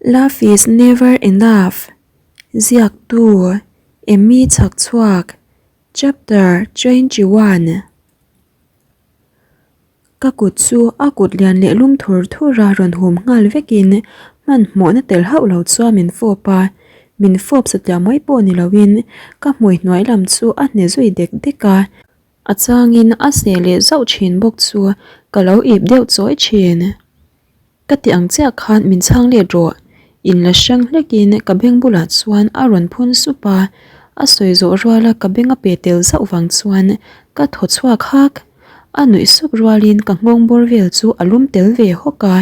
Love is never enough Ziaktu, Emmy Chhakchhuak Chapter 21 Ka kut chu a kut lian leh lum thur thur a rawn hum nghal vekin hmanhmawhna tel hauh lo chuan min fawp a, min fawp satliah mai pawh ni loin ka hmui hnuai lam chu a hne zui dek dek a, a changin a seh leh zauh thin bawk chu ka lo ip deuh chawi thin. Ka ti ang chiah khan min chhang let rawh. Inla hrang hlekin ka beng bulah chuan a rawn phun sup a, a sawi zawh ruala ka beng a pe tel zauh vang chuan ka thaw chhuak hak. A nuih sup rualin ka nghawng bawr vel chu a lum tel ve hawk a,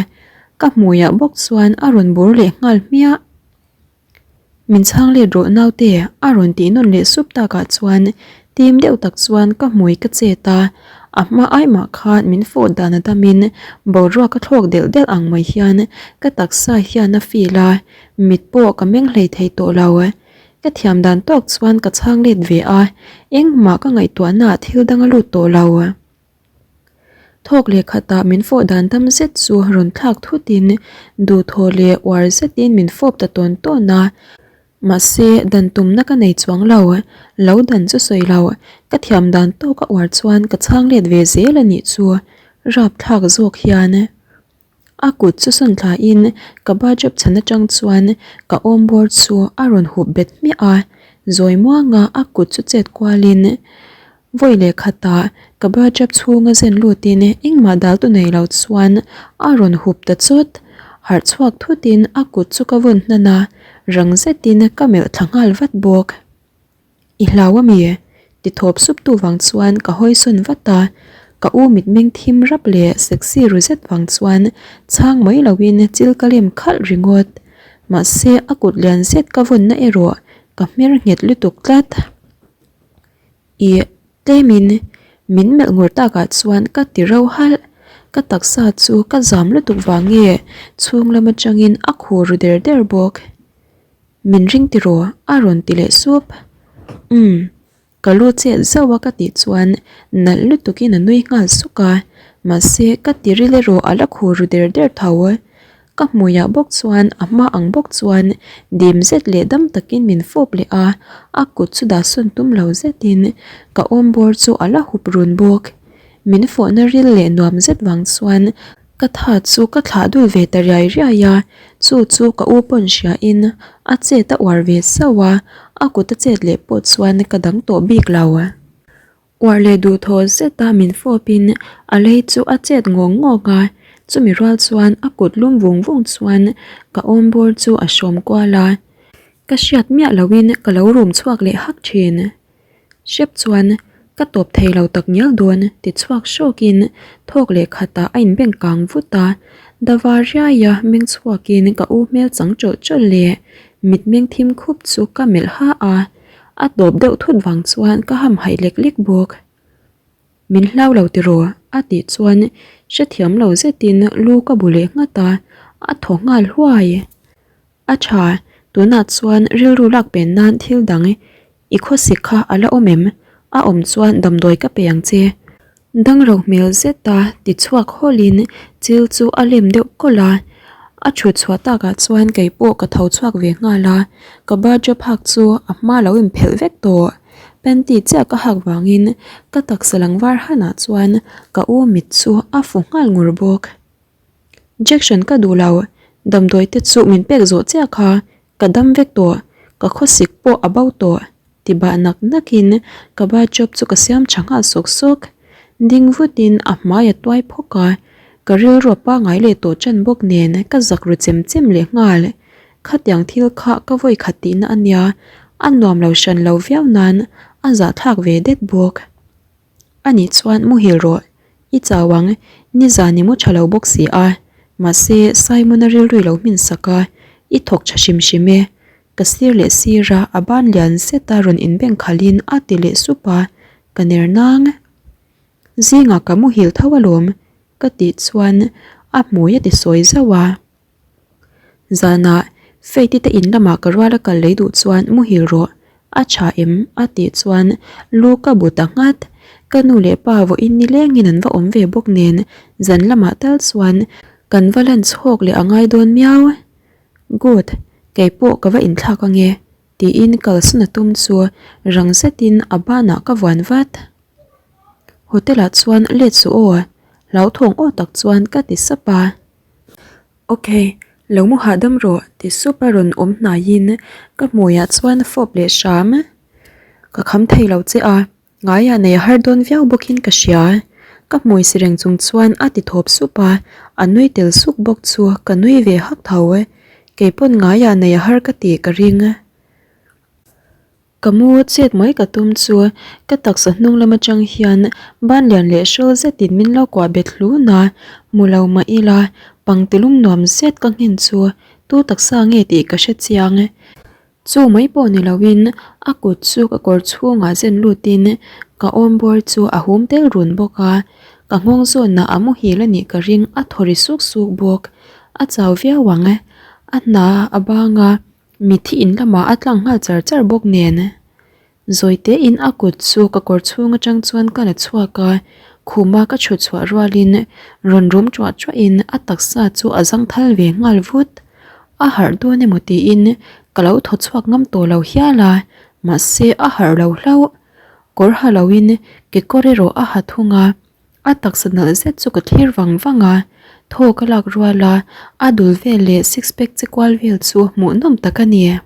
ka hmuiah bawk chuan a rawn bur leh nghal hmiah. Min chhang let rawh naute a rawn tih nawn leh sup takah chuan tim deuh tak chuan ka hmui ka chet a, a hma ai mah khan min fawh dan a damin boruak a thlawk delh delh ang mai hian ka taksa hian a feel a, mit pawh ka meng hlei thei tawh lo. Ka thiam dan tawk chuan ka chhang let ve a, engmah ka ngaihtuahna ah thil dang a lut tawh lo. Thawk leh khatah min fawh dan dam zet chu rawn thlak thutin duhthawh leh uar zetin min fawp ta tawn tawn a. Mahse, dan tumna ka nei chuang lo, lo dan chu sawi lo, ka thiam dan tawka uar chuan ka chhang let ve zel a nih chu rapthlak zawk hian. A kut chu sawn thlain ka budget chhan atang chuan ka awm bawr chu a rawn hup bet hmiah a, zawi muanga a kut chu chet kualin vawi leh khatah ka budget chhunga zen lutin engmah dal tu nei lo chuan a rawn hup ta chawt. Harh chhuak thutin a kut chu ka vawn hnan a, rang zetin ka melh thla nghal vat bawk. I hlau a mi? Ti thawp sup tu vang chuan ka hawi sawn vat a, ka u mitmeng thim rap leh sexy ru zet vang chuan chhang mai loin chil ka lem khalh ringawt. Mahse a kut lian zet ka vawnna erawh ka hmer nghet lutuk tlat. Ih, tlemin min melh ngur takah chuan ka ti ro halh. Ka taksa chu ka zam lutuk vang nge chhung lam atangin a khur ru der der bawk. Min ring tiraw? a rawn ti leh sup. Umm, ka lu chet zauh a ka tih chuan nalh lutukin a nui nghal suk a, mahse ka ti ril erawh a la khur ru der der tho. Ka hmuiah bawk chuan a hma ang bawk chuan dim zet leh dam takin min fawp leh a, a kut chu dah sawn tum lo zetin ka awm bawr chu a la hup run bawk. Min fawhna ril leh nuam zet vang chuan Ka tha chu ka thlah dul ve ta riai riai a, chu chu ka u pawn hria in a chet a uar ve sauh a, a kut a chet leh pawh chuan ka dang tawh bik lo. Uar leh duhthawh zet a min fawp in a lei chu a chet ngawng ngawng a, chumi rual chuan a kut lum vung vung chuan ka awm bawr chu a hrawm kual a, ka hriat miah lo in ka lo rum chhuak leh hak thin. Hrep chuan ka tawp thei lo tak ngial dawn ti chhuak hrawkin thawk leh khatah a inbeng kang vut a, dava riaia meng chhuakin ka u hmel chang tawlh tawlh leh mitmeng thim khup chu ka melh ha a, a tawp deuh thut vang chuan ka hamhaih lek lek bawk. Min hlau lo tiraw? a tih chuan hrethiam lo zetin lu ka bu leh nghat a, a thaw nghal huai. A tha, tunah chuan rilru lak pen nan thil dang i khawsik kha a la awm em? A awm chuan damdawi ka pe ang che. Dangro hmel zeta ti chhuak hawlin chil chu a lem deuh kawlh a, a thut chhuah takah chuan kei pawh ka tho chhuak ve nghal a, ka bathrobe hak chu a hma lo inphelh vek tawh. Panty chiah ka hak vangin ka taksa lang var hanah chuan ka u mit chu a fu nghal ngur bawk. Injection ka duh lo, damdawi te chu min pek zawh chiah kha ka dam vek tawh, ka khawsik pawh a bo tawh ti bah nak nak in ka bathrobe chu ka siam tha nghal sawk sawk. Ding vut in a hmai a tuai phawk a, ka rilru a pangai leh tawh tan bawk nen ka zak ru chem chem leh nghal. Khatiang thil kha ka vawi khat tihna a nia, a nuam lo hran lo viau nan a zahthlak ve det bawk. A nih chuan muhil rawh, i chau ang, nizan i mu tha lo bawk si a, mahse Simon-a rilru i lo hmin sak a, i thawk tha hrim hrim e, ka sir leh sir a, a ban lian zet a rawn inbeng khalhin a ti leh sup a, ka ner nang. Zingah ka muhil tho alawm, ka tih chuan a hmui a ti sawi zauh a. Zanah Faith-i te in lamah ka rual a kal lei duh chuan muhil rawh, a tha em? a tih chuan lu ka bu ta nghat. Ka nu leh pa vawiin nilengin an va awm ve bawk nen zan lamah tal chuan kan va lan chhawk leh a ngai dawn miau. Good, kei pawh ka va inthlak ange, tiin kalsan a tum chu rang zetin a banah ka vuan vat. Hotel ah chuan let suh aw, hlauthawng aw tak chuan ka ti sap a. Ok, lo mu hahdam rawh ti sup a rawn awm hnaiin ka hmuiah chuan fawp leh hram. Ka kham thei lo che a, ngaiah nei a har dawn viau bawkin ka hria. Ka hmui si reng chung chuan a ti thawp sup a, a nui tel suk bawk chu ka nui ve hak tho. Keipawn ngaiah nei a har ka tih ka ring. Ka mu chet mai ka tum chu ka taksa hnung lam atang hian ban lian leh hrawl zetin min lo kuah bet hlun a, hmu lo mah ila pangtilum nuam zet ka nghen chu tu taksa nge tih ka hre chiang. Chu mai pawh ni loin a kut chu ka kawr chhungah zen lutin ka awm bawr chu a hum tel run bawk a, ka nghawng zawnah a muhil a nih ka ring a thaw ri suk suk bawk. A chau viau ang a hna a bang a. Mithi in lamah a tlang nghal char char bawk nen. Zawitein a kut chu ka kawr chhung atang chuan ka la chhuak a, khuma ka chhut chhuah rualin rawn rum tuah tuahin a taksa chu a zang thal ve nghal vut. A harh dawn emaw tiin ka lo thaw chhuak ngam tawh lo hial a, mahse a harh lo hlauh. Kawr ha loin kekawr erawh a ha thung a. A taksa nalh zet chu ka thlir vang vang a, thaw ka lak rual a, a dul vel leh six pack che kual vel chu hmuhnawm tak a ni.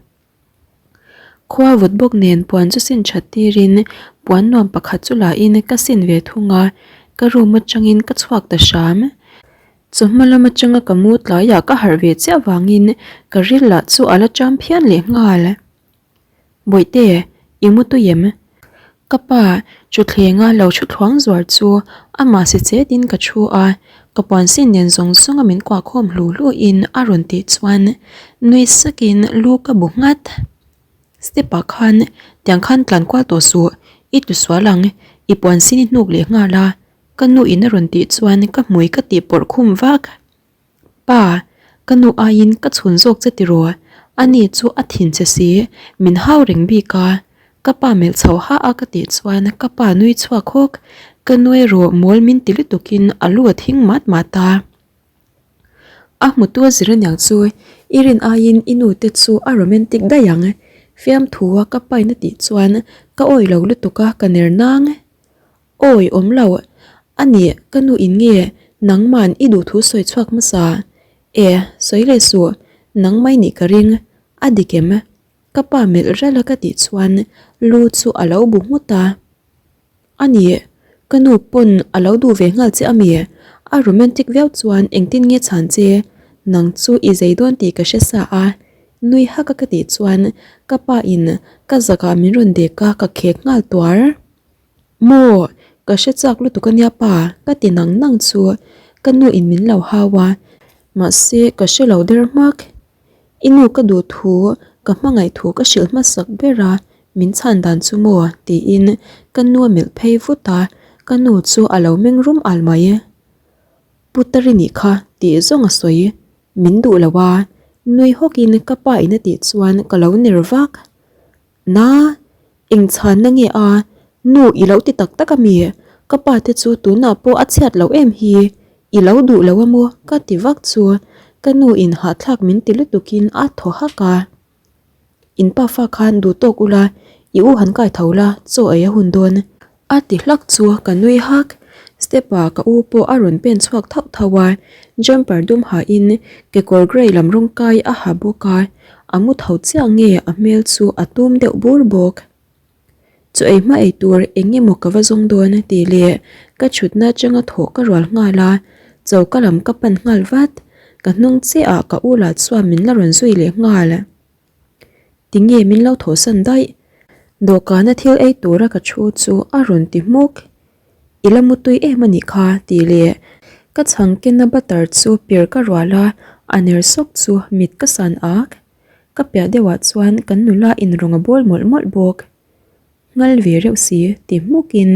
Khua vawt bawk nen puan chu sin that tirin puan nuam pakhat chu la in ka sin ve thung a, ka room atangin ka chhuak ta hram. Chawhma lam atanga ka mu tlaiah ka harh ve chiah vangin ka ril lah chu a la cham phian leh nghal. Bawihte, i mu tui em? Ka pa thuthlenga lo thu thluang zuar chu amah si chetin ka thu a, ka puan sin nen zawng zawnga min kuah khawm hlu hlu in a rawn tih chuan nui sakin lu ka bu nghat. Step ah khan tiang khan tlan kual tawh suh, i tu sual ang, i puan sin i hnuk leh nghal a, ka nu in a rawn tih chuan ka hmui ka tih pawrh khum vak. Pa, ka nu aiin ka chhun zawk che tiraw? Ani chu a thin che si, min hau reng bik a. Ka pa melh chho ha a ka tih chuan ka pa nui chhuak hawk, ka nu erawh mawl min ti lutukin a lu a thing mat mat a. A hmutu a zir aniang chu i rin aiin i nu te chu a romantic daih ang, fiamthu a ka pain a tih chuan ka awih lo lutuk a ka ner nang. Awi awm lo, a nih ka nu in nge nangman i duhthu sawi chhuak hmasa? E, sawi leh suh, nangmai nih ka ring, a dik em? Ka pa melh ralh a ka tih chuan lu chu a lo bu nghut a. A nih, ka nu pawn a lo duh ve nghal che ami? A romantic viau chuan engtin nge chhan che? Nang chu i zei dawn tih ka hre sa a, nui hak a ka tih chuan ka pa in ka zakah min rawn dek a ka khek nghal tuar. Maw, ka hre chak lutuk ania pa, ka ti nang nang chu ka nu in min lo hau a, mahse ka hre lo der hmak. I nu ka duh thu, ka hmangaih thu ka hrilh hmasak ber a, min chhan dan chu maw tiin ka nu a melh phei vut a, ka nu chu a lo meng rum al mai. Putari nih kha tih zawng a sawi, min duh lo a, nui hawkin ka pa in a tih chuan ka lo ner vak. Na, eng chhanna nge a, nu i lo ti tak tak a mi? Ka pa te chu tunah pawh a chhiat loh em hi, i lo duh lo a maw? Ka ti vak chu ka nu in hahthlak min ti lutukin a thaw hak a. In pa fa khan duh tawk ula, i u han kai tho la, chaw ei a hun dawn. A ti hlak chu ka nui hak. Step ah ka u pawh a rawn pen chhuak thauh thauh a, jumper dum hahin kekawr grey lam rawng kai a ha bawk a, a mu tho chiah nge a hmel chu a tum deuh bur bawk. Chaw ei hma ei tur eng emaw ka va zawng dawn tih leh ka chhutna atanga thawh ka rual nghal a, choka lam ka pan nghal vat. Ka hnung chiah ah ka u lah chuan min la rawn zui leh nghal. Tinge min lo thawhsan daih? Dawhkana thil ei tura ka thu chu a rawn ti hmuk. I la mutui em a nih kha tih leh ka chhang kena butter chu pir ka rual a, a ner sawk chu mit ka san ak. Ka piah deuhah chuan kan nula inrawng a bawl mawlh mawlh bawk. Ngal ve reuh si ti hmukin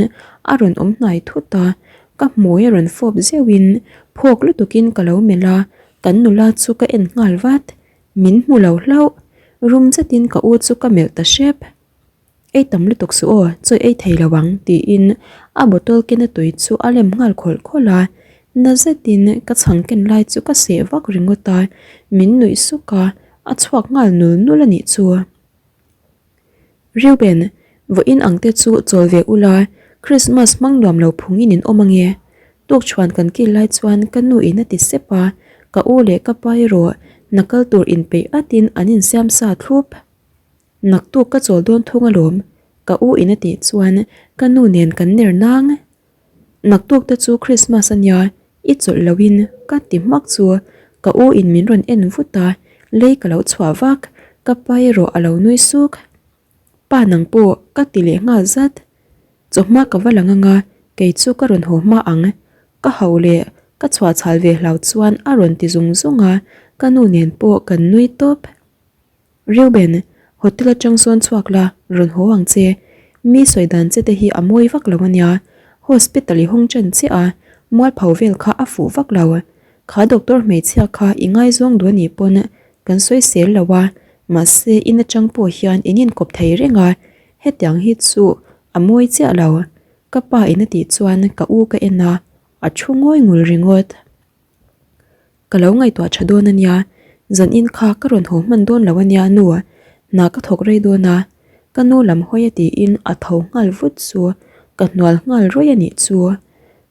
a rawn awm hnai thut a, ka hmui a rawn fawp zeuhin phawk lutukin ka lo melh a, kan nula chu ka en nghal vat. Min hmu lo hlauh, rum zetin ka u chu ka melh ta hrep. Ei tam lutuk suh aw, chawi ei thei lo ang tiin a bottle kena tui chu a lem nghal khawlh khawlh a, na zetin ka chhang ken lai chu ka seh vak ringawt a, min nuih suk a. a chhuak nghal nul nul a nih chu. Reuben, vawiin ang te chu chawl ve ula, Christmas hmang nuam lo phungin in awm ange. Tukchhuan kan kil lai chuan ka nu in a ti sep a, ka u leh ka pa erawh hna kal tur inpeih atin an insiam sa thlup. Naktuk ka chawl dawn thung alawm, ka u in a tih chuan ka nu nen kan ner nang. Naktuk te chu Christmas a nia, i chawlh loin ka ti hmak chu ka u in min rawn en vut a, lei ka lo chhuah vak, ka pa erawh a lo nui suk. Pa nang pawh ka ti leh nghal zat. Chawhma ka va lang anga kei chu ka rawn haw hma ang, ka hauh leh ka chhuah chhal ve hlau chuan a rawn ti zung zung a, ka nu nen pawh kan nui tawp. Reuben, hotel atang sawn chhuak la, rawn haw ang che. Mi sawi dan che te hi a mawi vak lo ania. Hospital i hawng ṭan chiah a, mualpho vel kha a fuh vak lo. Kha doctor hmeichhia kha i ngaizawng duh anih pawn kan sawi sel lo a, mahse in atang pawh hian in inkawp thei reng a, hetiang hi chu a mawi chiah lo. Ka pa in a tih chuan ka u ka en a, a thu ngawi ngul ringawt. Ka lo ngaihtuah tha dawn a nia, zan in kha ka rawn haw hman dawn lo a nia nu, hna ka thawk rei dawn a, ka nu lam hawi a tiin a tho nghal vut chu ka hnual nghal rawih a nih chu.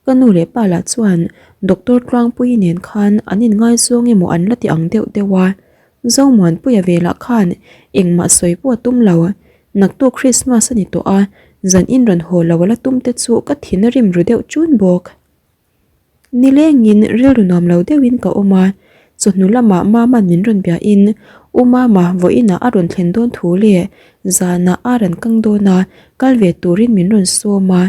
Ka nu leh pa lah chuan Doctor Tluangpuii nen khan an inngaizawng emaw an la ti ang deuh deuh a, Zomuanpuia ve lah khan engmah sawi pawh a tum lo, naktuk Christmas a ni tawh a, zan in rawn haw lo a la tum te chu ka thin a rim ru deuh chun bawk. Nilengin rilru nuam lo deuhin ka awm a, chawhnu lamah Mama'n min rawn biahin U Mama vawiinah a rawn thlen dawn thu leh zanah a rawn kang dawn a, kal ve turin min rawn sawm a,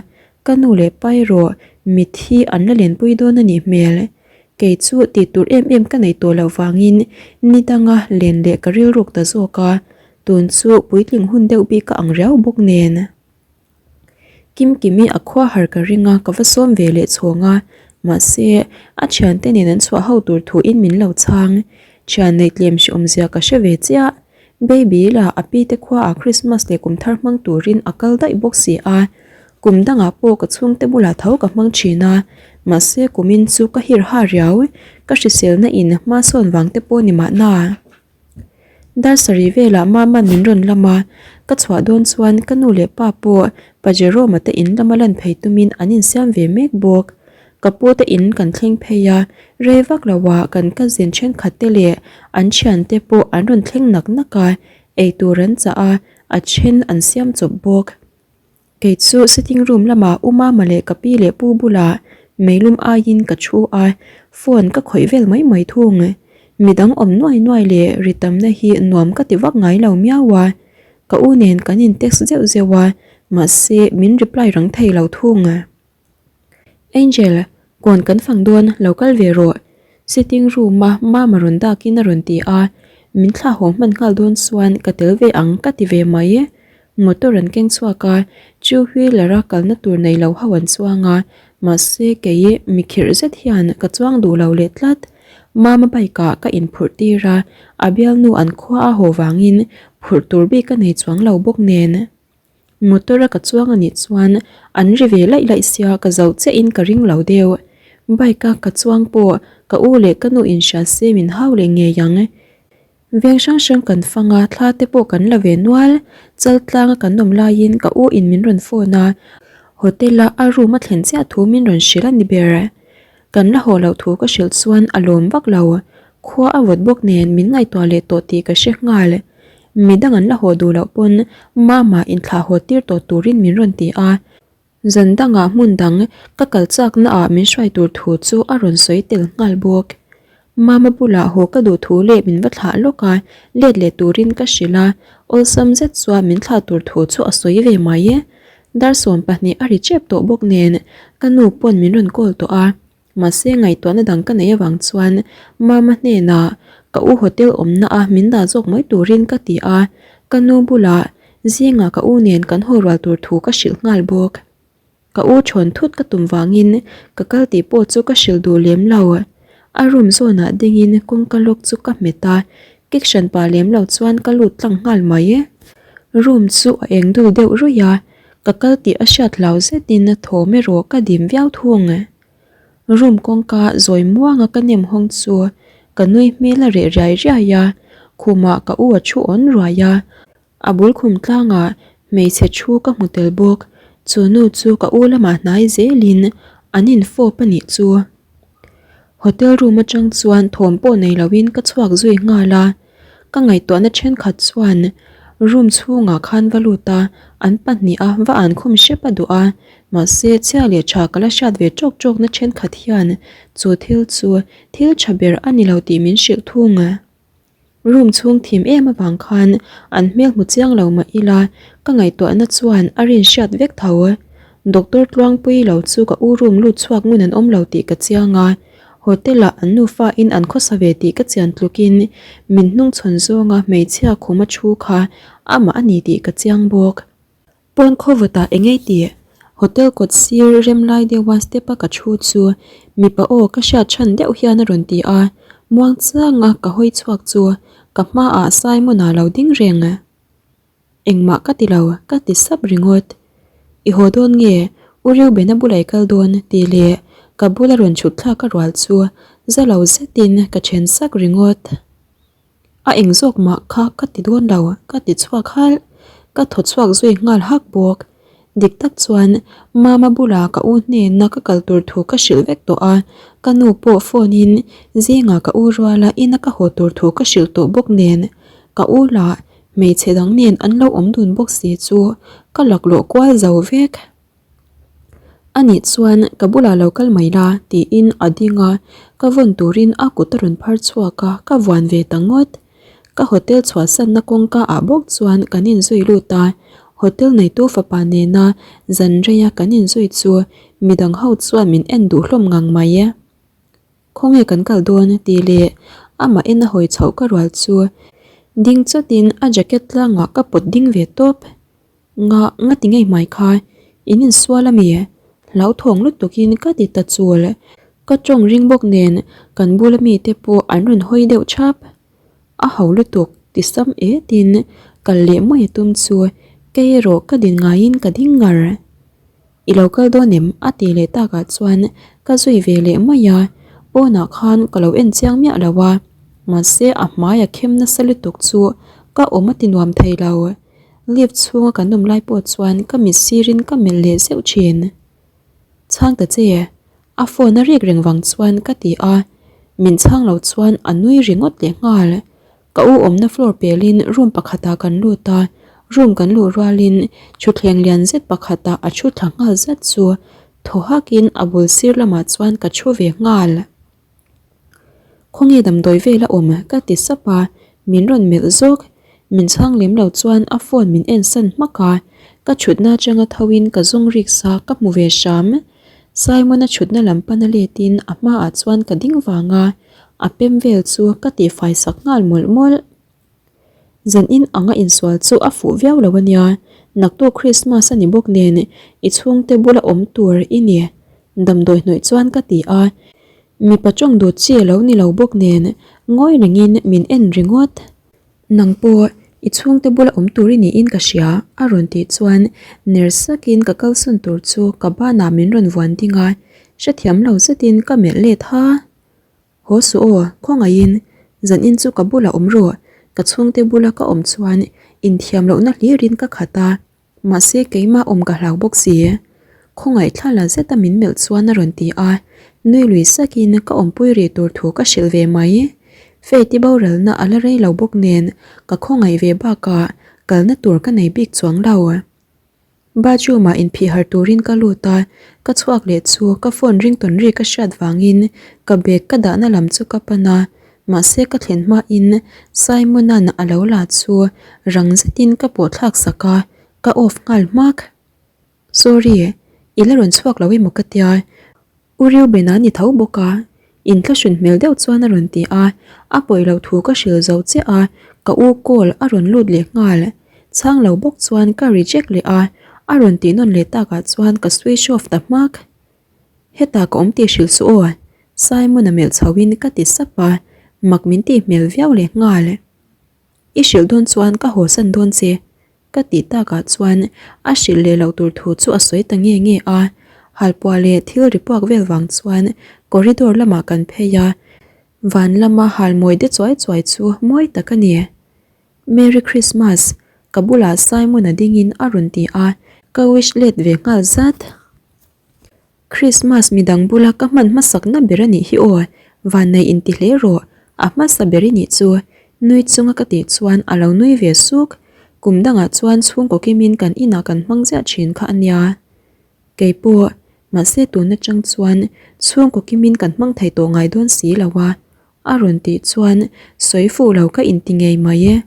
ka nu leh pa erawh mitthi an la lenpui dawn a nih hmel. Kei chu tih tur em em ka nei tawh loh vangin ni danga len leh ka rilruk ta zawk a, tun chu puitling hun deuh bik ka ang riau bawk nen. Kimkimi a khua har ka ring a, ka va sawm ve leh chhawng a, mahse a thiante nen an chhuah ho tur thuin min lo chhang. Thian neih tlem hre awmzia ka hre ve chiah. Baby lah a pi te khua ah Christmas leh kum thar hmang turin a kal daih bawk si a, kum dangah pawh ka chhungte bulah tho ka hmang thin a, mahse kumin chu ka hir ha riau, ka hriselna in hma sawn vang te pawh ni mahna. Dar sarih velah Mama'n min rawn lam a, ka chhuah dawn chuan ka nu leh pa pawh Pa Jerome-a te in lama lan phei tumin an insiam ve mek bawk. Ka pu te in kan thleng phei a, rei vak loah kan cousin thenkhat te leh an thiante pawh an rawn thleng nak nak a, eitur an chah a, a then an siam chawp bawk. Kei chu sitting room lamah U Mama leh ka pi leh pu bulah meilum aiin ka thu a, phone ka khawih vel mai mai thung. Midang awm nuai nuai leh ri tamna hi nuam ka ti vak ngai lo miau a. Ka u nen kan in text zeuh zeuh a, mahse min reply rang thei lo thung. Angel, kawn kan fang dawn, lo kal ve rawh. Sitting room a Mama rawn dakin a rawn ti a, min thlah haw hman nghal dawn chuan ka tel ve ang ka ti ve mai. Motor an keng chhuak a, two wheeler a kalna tur nei lo ho an chuang a, mahse kei mi khirh zet hian ka chuang duh lo leh tlat. Mama bike ah ka inphurh tir a, a bialnu an khua a haw vangin phurh tur bik a nei chuang lo bawk nen. Motor a ka chuang anih chuan an ri ve laih laih sia ka zo chiah in ka ring lo deuh. Bike a ka chuang pawh ka u leh ka nu in hria se min hau leh ngei ang. Veng hrang hrang kan fang a, thla te pawh kan la ve nual. Chal tlang a kan awm laiin ka u in min rawn phone a, hotel a a room a thlen chiah thu min rawn hrilh a ni ber. Kan la haw loh thu ka hrilh chuan a lawm vak lo. Khua a vawt bawk nen min ngaihtuah leh tawh tih ka hre nghal. Midang an la haw duh loh pawn Mama inthlah haw tir tawh turin min rawn ti a. Zan dangah hmun dang ka kal chakna ah min hruai tur thu chu a rawn sawi tel nghal bawk. Mama bulah haw ka duh thu leh min va thlah lawk a, let leh turin ka hrilh a, awlsam zet chuan min thlah tur thu chu a sawi ve mai. Dar 12 a ri chep tawh bawk nen ka nu pawn min rawn call tawh a, mahse ngaihtuahna dang ka neih avang chuan Mama hnenah ka u hotel awmna a min dah zawk mai turin ka ti a, ka nu bulah zingah ka u nen kan haw rual tur thu ka hrilh nghal bawk. Ka u thawn thut ka tum vangin ka kal tih pawh chu ka hrilh duh lem lo. A room zawnah dingin kawngka lock chu ka hmet a, kik hran pah lem lo chuan ka lut tlang nghal mai. Room chu a eng dul deuh ruih a, ka kal tih a hriat hlau zetin thawm erawh ka dim viau thung. Room kawngka zawi muanga ka nem hawng chu ka nui hmel a reh riai riai a, Khumah ka u a thu awn ruai a, a bul khum tlangah hmeichhe thu ka hmu tel bawk. Chu nu chu ka u lamah hnai zelin an infawp a nih chu. Hotel room atang chuan thawm pawh nei loin ka chhuak zui nghal a, ka ngaihtuahna thenkhat chuan room chhungah khan va lut a, an pahniha va an khum hrep a duh a, mahse chhia leh tha ka la hriat ve tawk tawkna thenkhat hian chu thil chu thil tha ber a ni lo tih min hrilh thung. Room chhung thim em avang khan an hmel hmu chiang lo mah ila ka ngaihtuahna chuan a rin hriat vek tho. Doctor Tluangpui lo chu ka u room lut chhuak ngun an awm lo tih ka chiang a, hotel ah an nufa in an khawsa ve tih ka chian tlukin min hnungchhawn zawnga hmeichhia khuma thu kha amah a ni tih ka chiang bawk. Pawn khawvawtah eng ei tih? Hotel kawt sir rem lai deuha step a ka thu chu mipa aw ka hriat chhan deuh hian a rawn ti a, muang chianga ka hawi chhuak chu ka hmaah Simon-a lo ding reng. Engmah ka ti lo, ka ti sap ringawt. I haw dawn nge? U Reuben-a bulah i kal dawn tih leh ka bula rawn chhut thlak a rual chu za lo zetin ka then sak ringawt. A eng zawk mah kha ka ti dawn lo, ka ti chhuak halh. Ka thaw chhuak zui nghal hak bawk. Dik tak chuan Mama bula ka u hnena ka kal tur thu ka hrilh vek tawh a, ka nu pawh phone in zingah ka u ruala ina ka haw tur thu ka hrilh tawh bawk nen ka u lah hmeichhe dang nen an lo awm dun bawk si chu ka laklawh kual zo vek. A nih chuan ka bulah lo kal mai la tiin a ding a, ka vawn turin a kut a rawn phar chhuak a, ka vuan ve ta ngawt. Ka hotel chhuahsanna kawngka ah bawk chuan kan inzui lut a, hotel neitu fapa nena zan reia kan inzui chu midang ho chuan min en duh hlawm ngang mai. Khawnge kan kal dawn tih leh amah en a hawi chhoh ka rual chu ding chawtin a jacket tlangah ka pawt ding ve tawp. Nga nga ti ngei hmai kha in insual a mi? Hlauthawng lutukin ka ti ta chul. Ka tawng ring bawk nen kan bula mite pawh an rawn hawi deuh thap. A ho lutuk ti sam etin kal leh mai a tum chu kei erawh ka din ngaiin ka ding ngar. I lo kal dawn em? a ti leh takah chuan ka zui ve leh mai a, pawnah khan ka lo en chiang miah lo a, mahse a hmai a khem nasa lutuk chu ka awm a ti nuam thei lo. Lift chhunga kan awm lai pawh chuan ka mit sirin ka melh leh zeuh thin. Chhang ta che, a phone a rek reng vang chuan ka ti a, min chhang lo chuan a nui ringawt leh nghal. Ka u awmna floor pelin room pakhatah kan lut a, room kan luh rualin thutthleng lian zet pakhatah a thu thla nghal zat chu thaw hakin a bul sir lamah chuan ka thu ve nghal. Khawnge damdawi vel a awm ka ti sap a, min rawn melh zawk. Min chhang lem lo chuan a phone min en san hmak a, ka thutna atanga tho in ka zawng rik sa ka hmu ve hram. Simon-a thutna lam pana let in a hmaah chuan ka ding vang a, a pem vel chu ka tihfai sak nghal mawlh mawlh. Zan in anga insual chu a fuh viau lo ania, naktuk Christmas a ni bawk nen i chhungte bula awm tur i ni damdawi hnawih chuan ka ti a, mipa tawng dut chi a lo ni lo bawk nen ngawi rengin min en ringawt. Nang pawh i chhungte bula awm tur i niin ka hria a rawn tih chuan ner sakin ka kalsawn tur chu ka banah min rawn vuan ding a, hrethiam lo zetin ka melh let ha. Haw suh aw, khawngaihin, zanin chu ka bulah awm rawh, ka chhungte bula ka awm chuan inthiam lohna hlirin ka khat a, mahse keimah awm ka hlau bawk si. Khawngaih thla la zeta min melh chuan a rawn ti a, nui lui sakin ka awmpui rih tur thu ka hrilh ve mai. Faith-i boralna a la rei lo bawk nen ka khawngaih ve bakah kalna tur ka nei bik chuang lo. Bathroom ah inphih harh turin ka lut a, ka chhuak leh chu ka phone ringtawn ri ka hriat vangin ka bag ka dahna lam chu ka pan a, mahse ka thlen hmain Simon-a'n a lo la chu rang zetin ka pawh thlak sak a, ka off nghal hmak. Sorry, i la rawn chhuak lo emaw ka tia, U Reuben-a ni tho bawk a, inthlahrun hmel deuh chuan a rawn ti a, a pawi loh thu ka hrilh zo chiah a, ka u call a rawn lut leh nghal. Chhang lo bawk chuan ka reject leh a, a rawn tih nawn leh takah chuan ka switch off ta hmak. Hetah ka awm tih hrilh suh aw, Simon-a melh chho in ka ti sap a, mak min tih hmel viau leh nghal. I hrilh dawn chuan ka hawsan dawn che, Ka tih takah chuan a hrilh leh loh tur thu chu a sawi ta nge nge a, halpuah leh thil ri puak vel vang chuan corridor lamah kan phei a. Van lama hal mawi de chuai chuai chu mawi tak a ni. Merry Christmas, ka bulah Simon-a dingin a rawn ti a, ka wish let ve nghal zat. Christmas midang bula ka hman hmasakna ber a nih hi aw, vannei inti hle rawh, a hmasa ber i nih chu, nui chunga ka tih chuan a lo nui ve suk, kum dangah chuan chhungkaw kimin kan inah kan hmang ziah thin kha a nia. Kei pawh, mahse tun atang chuan chhungkaw kimin kan hmang thei tawh ngai dawn si lo a, a rawn tih chuan sawi fuh lo ka inti ngei mai e,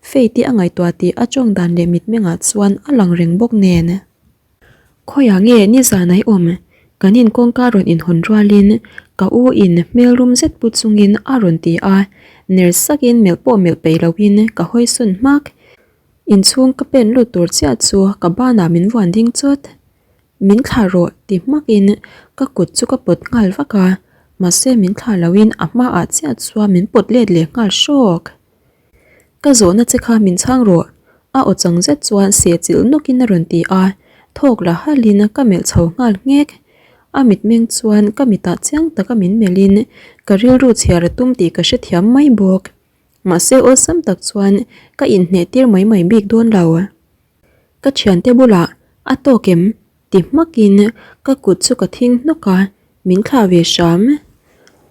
Faith-i a ngaihtuah tih a tawng dan leh mitmengah chuan a lang reng bawk nen. Khawiah nge nizan a i awm? Kan in kawngka rawn inhawn rualin ka u in hmel rum zet pu chungin a rawn ti a, ner sakin melh pawh melh peih loin ka hawi sawn hmak. Inchhung ka pen lut tur chiah chu ka banah min vuan ding chawt. Min thlah rawh ti hmakin ka kut chu ka pawt nghal vak a, mahse min thlah loin a hmaah chiah chuan min pawt let leh nghal hrawk. Ka zawhna che kha min chhang rawh, a aw chang zet chuan seh chilh nawkin a rawn ti a, thawk la halin ka melh chho nghal nghek. A mitmeng chuan ka mitah chiang taka min melhin ka rilru chhiar a tum tih ka hrethiam mai bawk. Mahse awlsam tak chuan ka inhneh tir mai mai bik dawn lo. Ka thiante bulah a tawk em? ti hmakin ka kut chu ka thing hnawk a, min thlah ve hram.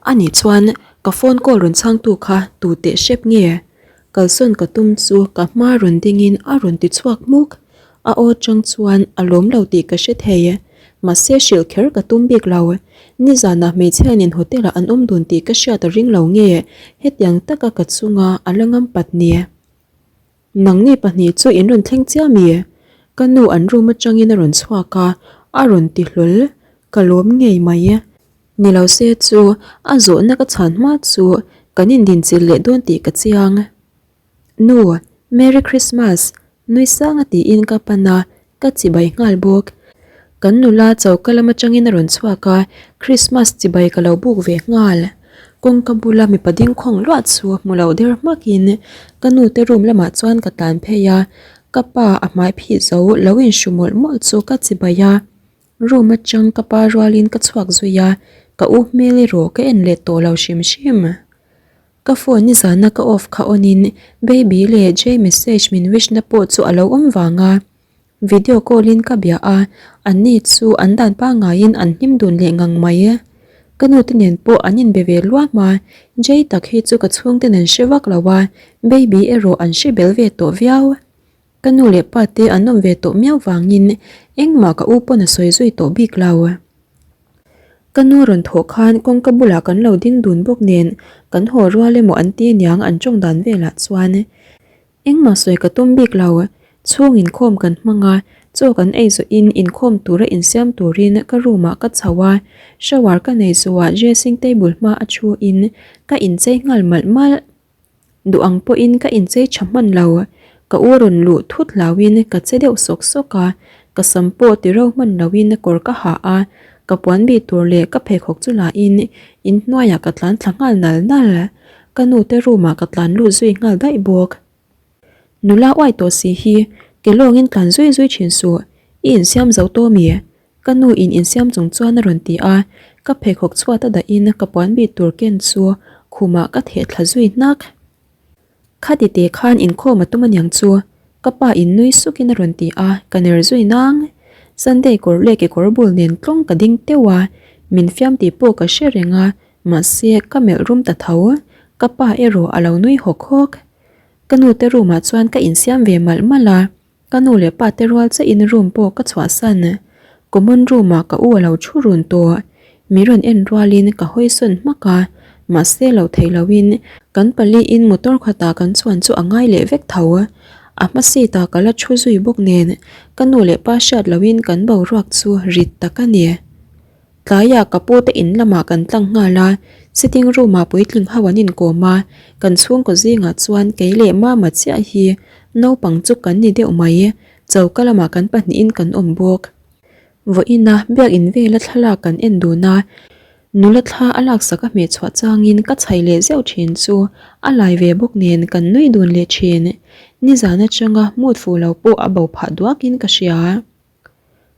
Ani chuan ka phone call rawn chhangtu kha tu teh hrep nge? Kalsawn ka tum chu ka hma rawn dingin a rawn ti chhuak hmuk. A aw chang chuan a lawm lo tih ka hre thei. Mahse hrilh kher ka tum bik lo. Nizanah hmeichhia nen hotel ah an awm dun tih ka hriat a ring lo nge hetiang taka ka chunga a la ngam pat ni? Nangni pahnih chu in rawn thleng chiah mi? Ka nu an room atangin a rawn chhuak a, a rawn ti hlawl. Ka lawm ngei mai. Ni lo se chu a zawhna ka chhan hma chu kan indinchilh leh dawn tih ka chiang. Nu, Merry Christmas! Nui sanga tiin ka pan a, Ka chibai nghal bawk. Kan nula choka lam atangin a rawn chhuak a, Christmas chibai ka lo buk ve nghal. Kawngka bula mipa ding khawng luah chu hmu loh der hmakin ka nu te room lamah chuan ka tlan phei a, ka pa a hmai phih zo lo inhru mawlh mawlh chu ka chibai a. Room atang ka pa rualin ka chhuak zui a, ka u hmel erawh ka en leh tawh lo hrim hrim. Ka phone nizana ka off kha on in baby leh Jay message min wish na pawh chu alo awm vang a, video call in ka bia a, an ni chu an dan pangngai in an hlim dun leh ngang mai. Ka nu te nen pawh an in be ve luam a, Jay tak hi chu ka chhungten an hre vak lo a, baby erawh an hre bel ve tawh viau. Ka nu leh pa te an awm ve tawh miau vangin engmah ka u pawn a sawi zui tawh bik lo. Ka nu rawn thawh khan kawngka bulah kan lo ding dun bawk nen kan haw rual emaw an ti aniang an tawng dan velah chuan engmah sawi ka tum bik lo. Chhung inkhawm kan hmang a, chaw kan ei zawhin inkhawm tura insiam turin ka room ah ka chho a, shower ka nei zawhah dressing table hma a thu in ka inchei nghal malh malh. Duh ang pawhin ka inchei tha hman lo, ka u rawn luh thut hlauhin ka che deuh sawk sawk a, ka sam pawh ti ro hman loin kawr ka ha a, ka puan bih tur leh ka pheikhawk chu lahin inhnuaiah ka tlan thla nghal nal nal, ka nu te room ah ka tlan lut zui nghal daih bawk. Nula uai tawh si hi ke lawngin tlan zui zui thin suh, i insiam zo tawh mi? Ka nu in insiam chung chuan a rawn ti a, ka pheikhawk chhuat a dahin ka puan bih tur ken chu khumah ka theh thla zui hnak. Khati te khan inkhawm a tum aniang chu, ka pa in nui sukin a rawn ti a, ka ner zui nang. Sunday kawr leh kekawr bul nen tlawng ka ding teuh a, min fiam tih pawh ka hre reng a, mahse ka melh rum ta tho. Ka pa erawh a lo nui hawk hawk. Ka nu te room ah chuan ka insiam ve malh malh a. Ka nu leh pa te rual chiah in room pawh ka chhuahsan. Common room ah ka u a lo thu run tawh. Mi rawn en rualin ka hawi sawn hmak a, mahse lo theih loin kan pali in motor khatah kan chuan chu a ngai leh vek tho. A hma seat ah ka la thu zui bawk nen ka nu leh pa hriat loin kan boruak chu rit tak a ni. Tlaiah ka pu te in lamah kan tlang nghal a, sitting room ah puitling ho an inkawm a, kan chhungkaw zingah chuan kei leh mama chiah hi naupang chu kan ni deuh mai, choka lamah kan pahnihin kan awm bawk. Vawiina biakin vela thlalak kan en dun a, nula thla a laksak a hmehchhuah changin ka chhai leh zeuh thin chu a lai ve bawk nen kan nui dun leh thin. Nizan atanga mood fuh lo pawh a bo phah duakin ka hria.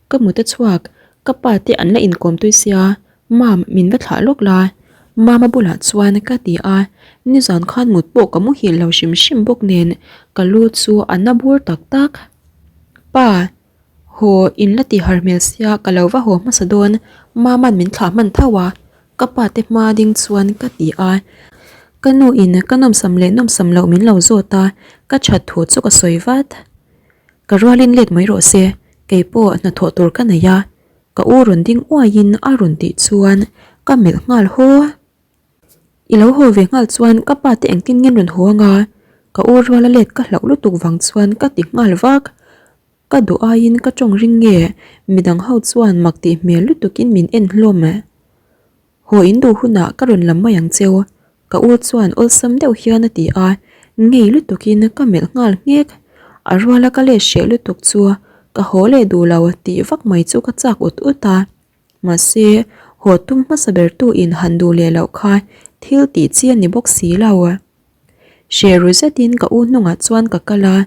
Ka mut a chhuak, ka pa te an la inkawm tui sia, Mam, min va thlah lawk la. Mama bulah chuan ka ti a, nizan khan mut pawh ka muhil lo hrim hrim bawk nen ka lu chu a na bur tak tak. Pa, haw in la ti har hmel sia ka lo va haw hmasa dawn, Mama'n min thlah hman tho a, ka pa te hma ding chuan ka ti a. Ka nu in ka nawmsam leh nawmsam loh min lo zawt a, ka that thu chu ka sawi vat. Ka rualin let mai rawh se, keipawh hnathawh tur ka nei a, Ka u rawn ding uaiin a rawn tih chuan ka melh nghal haw. I lo haw ve nghal chuan ka pa te engtin nge rawn haw anga? Ka u ruala let ka hlauh lutuk vang chuan ka ti nghal vak. Ka duh aiin ka tawng ring nge midang ho chuan mak tih hmel lutukin min en hlawm. Haw in duh hunah ka rawn lam mai ang cheu, ka u chuan awlsam deuh hian a ti a, ngei lutukin ka melh nghal nghek. A ruala ka let hreh lutuk chu ka haw leh duh lo tih vak mai chu ka chak ut ut a. Mahse, haw tum hmasa bertu in han duh leh loh kha thil tih chi a ni bawk si lo. Hreh ru zetin ka u hnungah chuan ka kal a.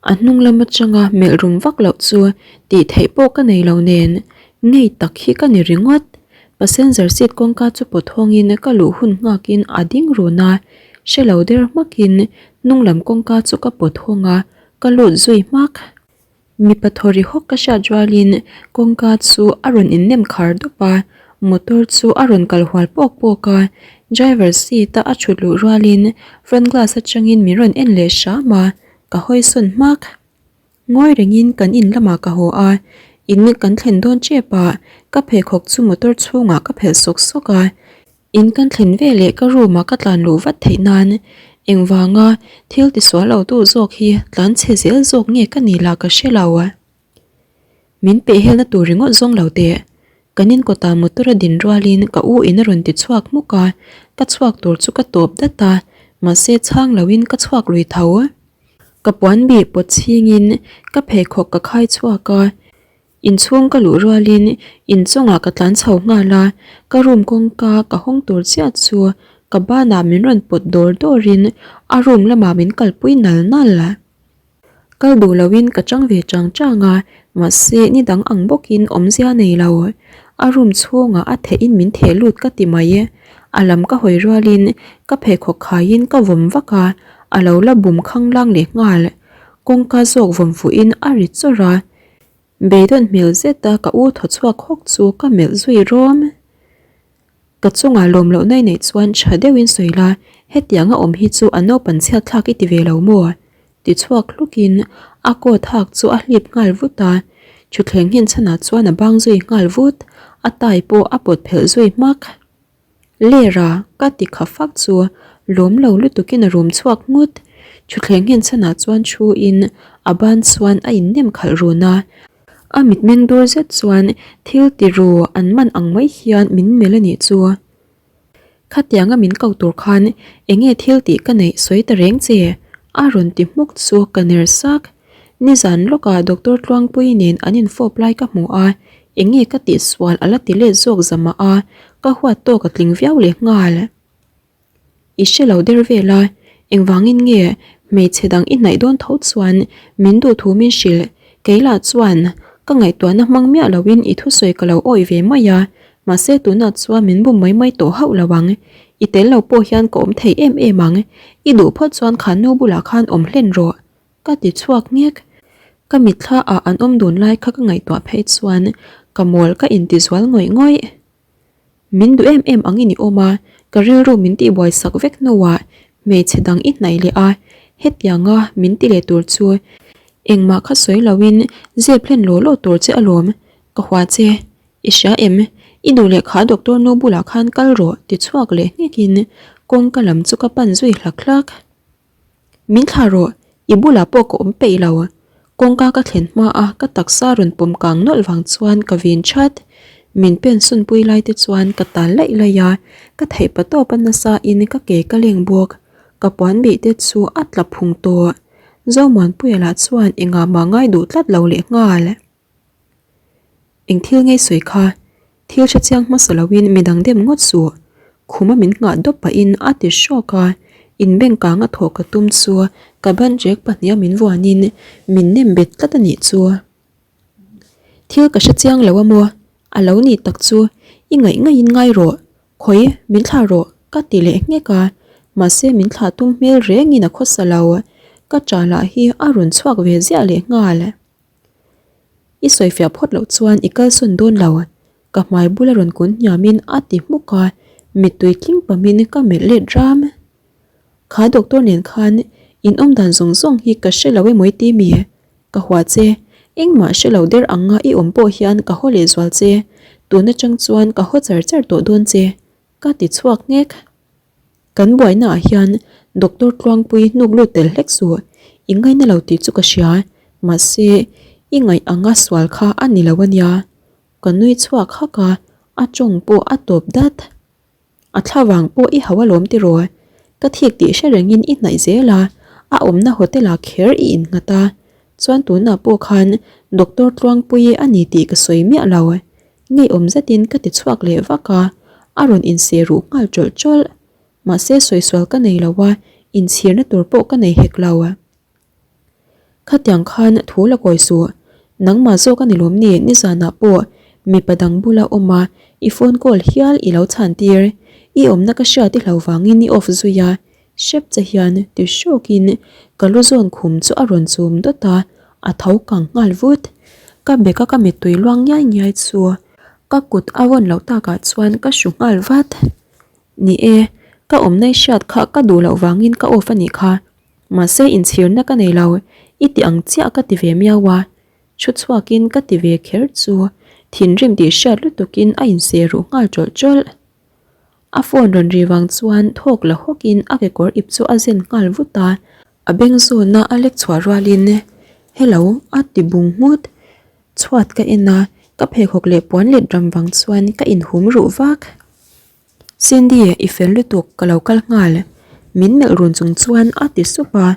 A hnung lam atanga melh rum vak loh chu tih theih pawh ka nei lo nen, ngei tak hi ka ni ringawt. Passenger seat kawngka chu pawt hawngin ka luh hun nghakin a ding run a, hre lo der hmakin hnung lam kawngka chu ka pawt hawng a, ka lut zui hmak. Mipa thaw ri hawk ka hriat rualin kawngka chu a rawn innem khar dup a, motor chu a rawn kal hual pawk pawk a, driver seat a a thut luh rualin front glass atangin min rawn en leh hram a, Ka hawi sawn hmak. Ngawi rengin kan in lamah ka haw a, in kan thlen dawn tep a, ka pheikhawk chu motor chhungah ka phelh sawk sawk a, in kan thlen veleh ka room ah ka tlan luh vat theih nan engvanga thil tisual lo tu zawk hi tlan chhe zel zawk nge ka ni lah ka hre lo. Min pehhelna tur ringawt zawng lo teh. Kan in kawtah motor a din rualin ka u in a rawn ti chhuak hmuk a, ka chhuak tur chu ka tawp dat a, mahse chhang loin ka chhuak lui tho. Ka puan bih pawt chhingin ka pheikhawk ka khai chhuak a, inchhung ka luh rualin inchungah ka tlan chho nghal a, ka room kawngka ka hawng tur chiah chu ka banah min rawn pawt dawr dawrin a room lamah min kalpui nal nal. Kal duh loin ka chang ve chang chang a, mahse ni dang ang bawkin awmzia nei lo. A room chhungah a thehin min theh lut ka ti mai. A lam ka hawi rualin ka pheikhawk khaiin ka vawm vak a, a lo la bum khanglang leh nghal. Kawngka zawk vawm fuhin a ri chawrh a. Beidawn hmel zeta ka u thaw chhuak hawk chu ka melh zui rawm. Ka chungah lawm lohna i neih chuan tha deuhin sawi la, hetianga awm hi chu a naupan chhiat thlak i ti ve lo maw? Ti chhuak hlukin a coat hak chu a hlip nghal vut a, thutthleng nghenchhanah chuan a bang zui nghal vut, a tie pawh a pawt phelh zui hmak. Lera ka ti kha fak chu lawm lo lutukin a rum chhuak nghut, thutthleng nghenchhanah chuan thu in a ban chuan a innem khalh run a, A mitmeng dur zet chuan thil ti ru an man ang mai hian min melh a nih chu. Khatianga min ko tur khan enge thil tih ka neih sawi ta reng che? a rawn ti hmuk chu ka ner sak. Nizan lawkah Doctor Tluangpui nen an infawp lai ka hmu a, enge ka tihsual a la ti let zawk zamah a, ka huat tawk a tling viau leh nghal. I hre lo der vel a, engvangin nge hmeichhe dang i hnaih dawn tho chuan min duh thu min hrilh, kei lah chuan ka ngaihtuahna hmang miah loin i thusawi ka lo awih ve mai a, mahse tunah chuan min bum mai mai tawh hauh lo ang, i tel lo pawh hian ka awm thei em em ang, i duh phawt chuan kha nu bulah khan awm hlen rawh ka ti chhuak nghek. Ka mitthla ah an awm dun lai kha ka ngaihtuah phei chuan ka mawl ka intizual ngawih ngawih. Min duh em em angin i awm a, ka rilru min tihbuai sak vek hnuah hmeichhe dang i hnaih leh a, hetianga min ti leh tur chu engmah kha sawi loin zep hlen law law tur che alawm, ka hua che. I hria em? I duh leh kha doctor nu bulah khan kal rawh ti chhuak leh nghekin kawngka lam chu ka pan zui hlak hlak. Min thlah rawh, i bulah pawh ka awm peih lo. Kawngka ka thlen hma a ka taksa rawn pawm kang nawlh vang chuan ka vin that. Min pen sun pui lai te chuan ka tal laih laih a, ka theih pa tawp a nasa in ka ke ka leng bawk. Ka puan bih te chu a tla phung tawh. Zomuanpuia lah chuan engah mah ngai duh tlat lo leh nghal. Eng thil ngei sawi kha, thil hre chiang hmasa loin midang dem ngawt suh. Khuma min nghah dawp pahin a ti hrawk a, inbeng kang a thawh ka tum chu ka ban rek pahniha min vuanin min nem bet tlat a nih chu. Thil ka hre chiang lo a maw? A lo nih tak chu i ngaih ngaihin ngai rawh. Khawi, min thlah rawh, ka ti leh nghek a, mahse min thlah tum hmel rengin a khawsa lo. Ka ṭah lah hi a rawn chhuak ve ziah leh nghal. I sawifiah phawt loh chuan i kalsawn dawn lo, ka hmai bula rawn kun hniamin a ti hmuk a, mittui tling pamin ka melh let ram. Kha doctor nen khan in awm dan zawng zawng hi ka hre lo emaw i ti mi? Ka hua che, engmah hre lo der anga i awm pawh hian ka haw leh zual che, tun atang chuan ka haw char char tawh dawn che, ka ti chhuak nghek. Kan buaina ah hian doctor Tluangpui hnuk lut tel hlek suh, i ngaina lo tih chu ka hria, mahse i ngaih anga sual kha a ni lo ania. Ka nui chhuak hak a, a tawng pawh a tawp dat. A thla vang pawh i hau alawm tiraw? Ka thik tih hre rengin i hnaih zel a, a awmna hotel ah kher i innghat a, chuan tunah pawh khan Doctor Tluangpuii a ni tih ka sawi miah lo. Ngeiawm zetin ka ti chhuak leh vak a, a rawn inseh ruh nghal tawlh tawlh. Mahse sawisual ka nei lo a, inchhirna tur pawh ka nei hek lo. Khatiang khan thu la kawi suh, nangmah zawk a ni lawm ni nizanah pawh mipa dang bula awm a, i phone call hial i lo chhan tir, i awmna ka hriat i hlo vangin i off zui a, hrep che hian ti hrawkin ka lu zawn khum chu a rawn chum dawt a, a tho kang nghal vut. Ka bag a ka mittui luang ngiai ngiai chu ka kut a vawn loh takah chuan ka hru nghal vat. Ni e, ka awmna i hriat kha ka duh loh vangin ka off a nih kha. Mahse inchhirna ka nei lo, i ti ang chiah ka ti ve miau a, thu chhuakin ka ti ve kher chu thinrim tih hriat lutukin a inseh ruh nghal tawlh tawlh. A phone rawn ri vang chuan thawk la hawkin a kekawr ip chu a zen nghal vut a, a beng zawna a lek chhuah rualin Hello a ti bung nghut. Chhuat ka en a, ka pheikhawk leh puan let ram vang chuan ka inhum ruh vak. Cindy, i fel lutuk, ka lo kal nghal. Min melh run chung chuan a ti sup a,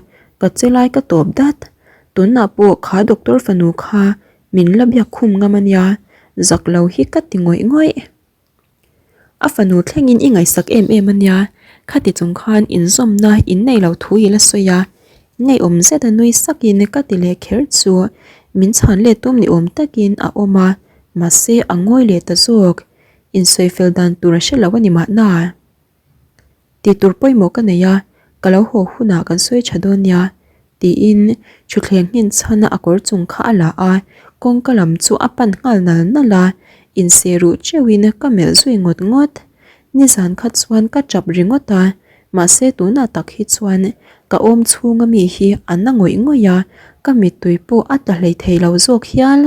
ka che lai ka tawp dat. Tunah pawh kha doctor fanu kha min la biak khum ngam a nia, zak lo hi ka ti ngawih ngawih. A fanu thlengin i ngaihsak em em a nia, khati chung khan inzawmna in nei lo thu i la sawi a. Ngeiawm zet a nui sakin ka ti leh kher chu min chhan let tum ni awm takin a awm a, mahse a ngawi leh ta zawk. Insawi fel dan tur a hre lo a ni mahna. Tih tur pawimawh ka nei a, ka lo haw hunah kan sawi tha dawn nia, tiin thutthleng nghen chhana a kawr chung kha a la a, kawngka lam chu a pan nghal nal nal a, inseh ruh teuhin ka melh zui ngawt ngawt. Nizan kha chuan ka tap ringawt a, mahse tunah tak hi chuan ka awm chhunga mi hi a na ngawih ngawih a, ka mittui pawh a tla hleithei lo zawk hial.